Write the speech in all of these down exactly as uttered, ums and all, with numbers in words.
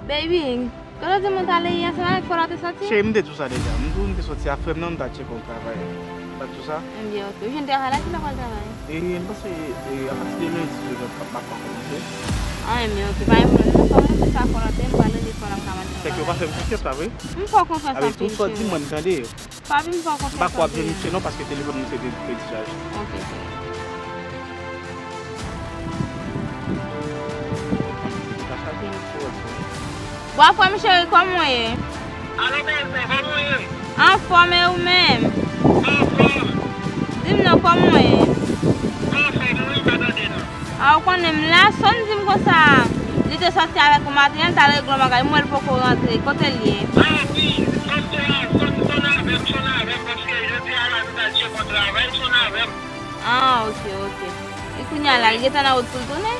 Baby, kote w di m ou t ale yè, se la fò la te soti? Cheri, m te di w sa deja. M di w m te soti ak frè m nan, m t al tcheke yon travay. M pa t di w sa? Ebyen, ok. Ou jwenn travay la, ki lè w pral travay? E, m panse, e, apati de lendi, m ap, m ap kòmanse. Ah, ebyen, ok. Pa gen pwoblèm. Non, fò m monte sa fò la, m pral rele fò la, m ka mande. Sèke yo pa fè m konfyans la, vre? M fè w konfyans anpil, cheri. Tou sa w di m, mwen, m tande yo. Papi, m pa konfyans anpil. M pa kwè w ap jwenn misye non, paske telefòn misye te, te dichaje. Ok, cheri. Bòfrè m cheri, kòman w ye? Alo, bèlmè, kòman w ye? Anfòm, e ou menm? Anfòm. Di m non, kòman w ye? Anfòm, wi, m pa tande non. A, ou konnen m la, Son di m konsa, li te sòti avèk yon maten an, l t al regle yon bagay, m wè l poko rantre. Kote l ye? A, wi, Son te a, Son, Son avè m, Son avè m, paske jodi a la, nou t al tcheke yon travay, Son avè m. A, ok, ok. E kounye a la, li gentan nan wout pou l tounen?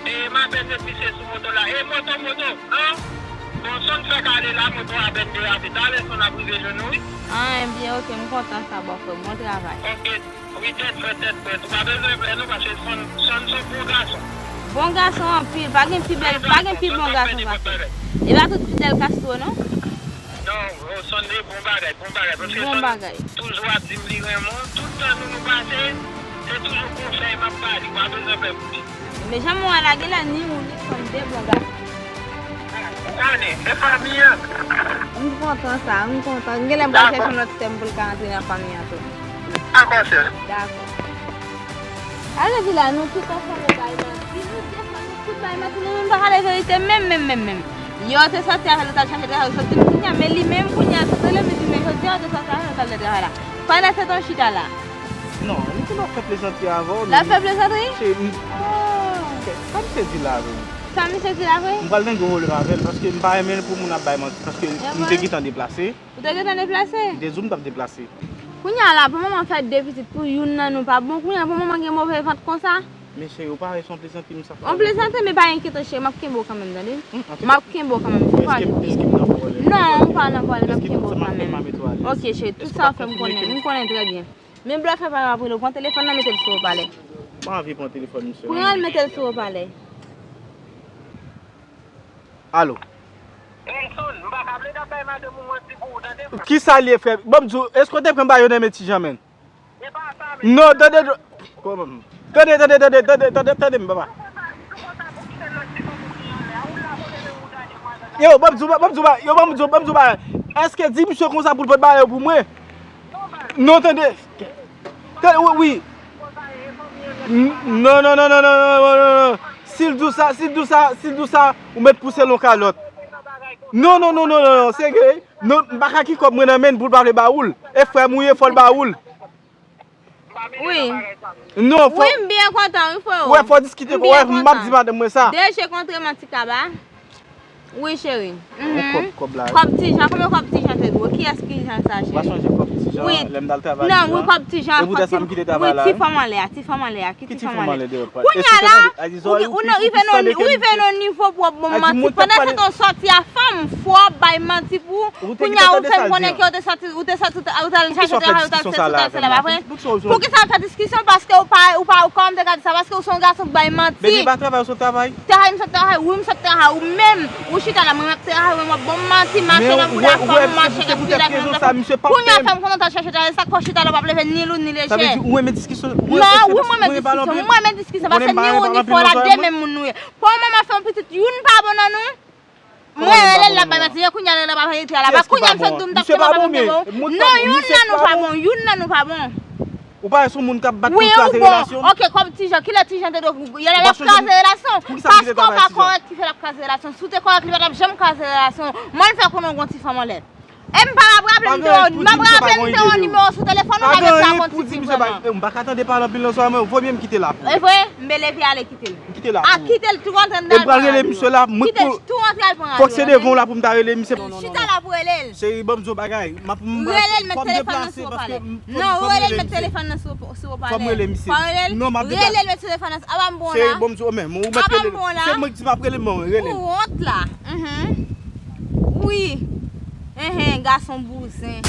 E, m apèn depi se sou moto la. E, moto, moto, an? Bon, Son fèk ale la, moto apèn derape. Talè Son ap rive jwenn nou, wi. A, ebyen, ok, m kontan sa, bòfrè m. Bon travay. Ok. Wi, tèt frèt, tèt frèt. Ou pa bezwen pè non, paske Son, Son se yon bon gason. Bon gason anpil, pa gen pi bèl, pa gen pi bon gason pase. E pa tout fidèl Castro non? Non, oh, Son se bon bagay, bon bagay. Paske Son toujou ap di m li renmen w. Tout tan nou, nou pase, se toujou konsèy m ap ba li. Ou pa bezwen pè pou li. Men jan m wè la, genlè ni ou ni Son de bon gason. Ou konnen, se fanmi an. M kontan sa, m kontan. Genlè m pral chèche yon lòt sè m pou l ka antre nan fanmi an tou. Dakò, sè. Dakò. Alè di la, nou tout ansanm bay manti, nou defwa, nou tout bay manti, nou menm pa pale verite menm, menm, menm, menm. Yè w te sòti avè l, ou t al chache travay, ou sot di m kounye a, men li menm kounye a, sot rele m, li di, men jodi a, ou te sòti avè l, ou t al nan travay la. Pandan se tan w chita la. Non, li te ap fè plezantri avè w. L ap fè plezantri? Se, m, oh, sa misye di la, vre. Sa misye di la, vre? M pral nan gwo pwoblèm avè l, paske m pa renmen pou moun ap bay manti, paske m te gentan deplase. Ou te gentan deplase? M te di w m t ap deplase. Kounye a la, pou manman fè de pitit pou youn nan nou pa bon. Kounye a, pou manman gen move vant konsa. Men cheri, ou pa wè se yon plezantri m sa fè. Yon plezantri, men pa enkyete w, cheri, m ap kenbe w kanmenm, tande? M ap kenbe w kanmenm, se pa yon pwoblèm. Non, ou pa nan pwoblèm, m ap kenbe w kanmenm. Ok, cheri, tout sa w fè, m konnen, m konnen trè byen. Men blòfè pa yo ap rele w, pran telefòn nan, mete l sou opalè. M pa anvi pran telefòn misye non. Pran l, mete l sou opalè. Alo. Elson, m pa ka plede ap bay madanm ou manti pou ou, tande frè. Kisa l ye, frè? Ban m di w, èske w te pran ba yo nan men Tijan, menn? Se pa sa, men. Non, tande, tande, tande, tande, tande, tande, tande m, papa. Yo, ban m di w, ban m di w, ban m di w, ban m di w, èske di misye konsa pou l pot ba yo pou mwen? Non, tande. Tande, wi, wi. N-, non, non, non. Si l di w sa, si l di w sa, si l di w sa, ou mèt pouse l yon kalòt. Non, non, non, non, non, non, serye. Non, m pa ka ki kòb mwen nan men l pou l pa vle ba ou l. E frè m ou ye, fò l ba ou l. Wi. Non, fò. Wi, m byen kontan, wi, frè. Wè, fò diskite, wè, m ap di madanm mwen sa. De je kontre manti kaba. Wi, cheri. Bon, kòb, kòb la. Kòb Tijan, konbyen kòb Tijan te dwe w? Kiyès ki jan sa, cheri? Ou pa sonje kòb Tijan, lè m t al travay la? Non, wi, kòb Tijan, wi, ti fanm anlè a, ti fanm anlè a, ki ti fanm anlè a? Kounye a la, ou rive nan, ou rive nan nivo pou w ap ban m manti. Pandan se tan w sòti a fanm, fò w bay manti pou ou. Kounye a, ou fè m konnen ke ou te sòti, ou te sòti, ou t al chache travay, ou t al sesi, ou t al sela, pa vre? Poukisa w fè diskisyon? Paske ou pa, ou pa, kòman m te ka di sa? Paske ou se yon gason k bay manti. Baby, pa travay, ou se travay. Travay, m sot travay, wi, m sot travay, ou menm, ou chita la, mwen m ap travay, mwen m ap ban m manti, mache nan bouda fanm, mache nan fidèl fanm. Kounye a, fè m kontan t al chache travay, sa k fè w chita la, w p ap leve ni lou ni lejè. Sa vle di, ou renmen diskisyon? Non, wi, mwen renmen diskisyon. Mwen renmen diskisyon, paske ni ou ni fò la, de menm moun nou ye. Pou yon manman fè yon pitit, youn pa bon nan nou. Mwen rele l, l ap bay manti, kounye a, l ap bay manti, la pa kounye a, m sot di w m t ap kenbe w, m ap kenbe w. Non, youn nan nou pa bon, youn nan nou pa bon. Ou pa wè se yon moun k ap bat pou kraze relasyon? Ok, kòb Tijan, kilè Tijan te dwe, y a l ap kraze relasyon? Paske w pa kòrèk ki fè l ap kraze relasyon. Si w te kòrèk, li pa t ap janm kraze relasyon. Mwen, l fè konnen w gon ti fanm anlè. E m pa m ap raple m te wè w, m ap raple m te wè w nimewo sou telefòn ou, m pa gen sa konn ti fi vrèman. M pa ka tande pale anpil nan zòrèy mwen, vo mye m kite la pou ou. E vre? M byen leve ale kite l. M kite la pou ou. A, kite l tou antre anndan. E m pral rele misye la, mwen pou. Kite l tou antre al pran radyo. Fòk se devan w la pou m ta rele misye. Chita la pou rele l. Cheri, ban m di w bagay. M ap, m pral, fò m deplase paske m, fò m rele misye. Non, ou rele l, met telefòn nan sou, sou opalè. Fò m rele misye. Non, m ap deplase. Rele l, met telefòn nan sou, apa m bon la? Cheri, ban m di w, men, ou mèt rele l. Apa m bon la? Se mwen ki di m ap rele l, men rele l. Ou wont la. Wi. Enhen, gason bouzen.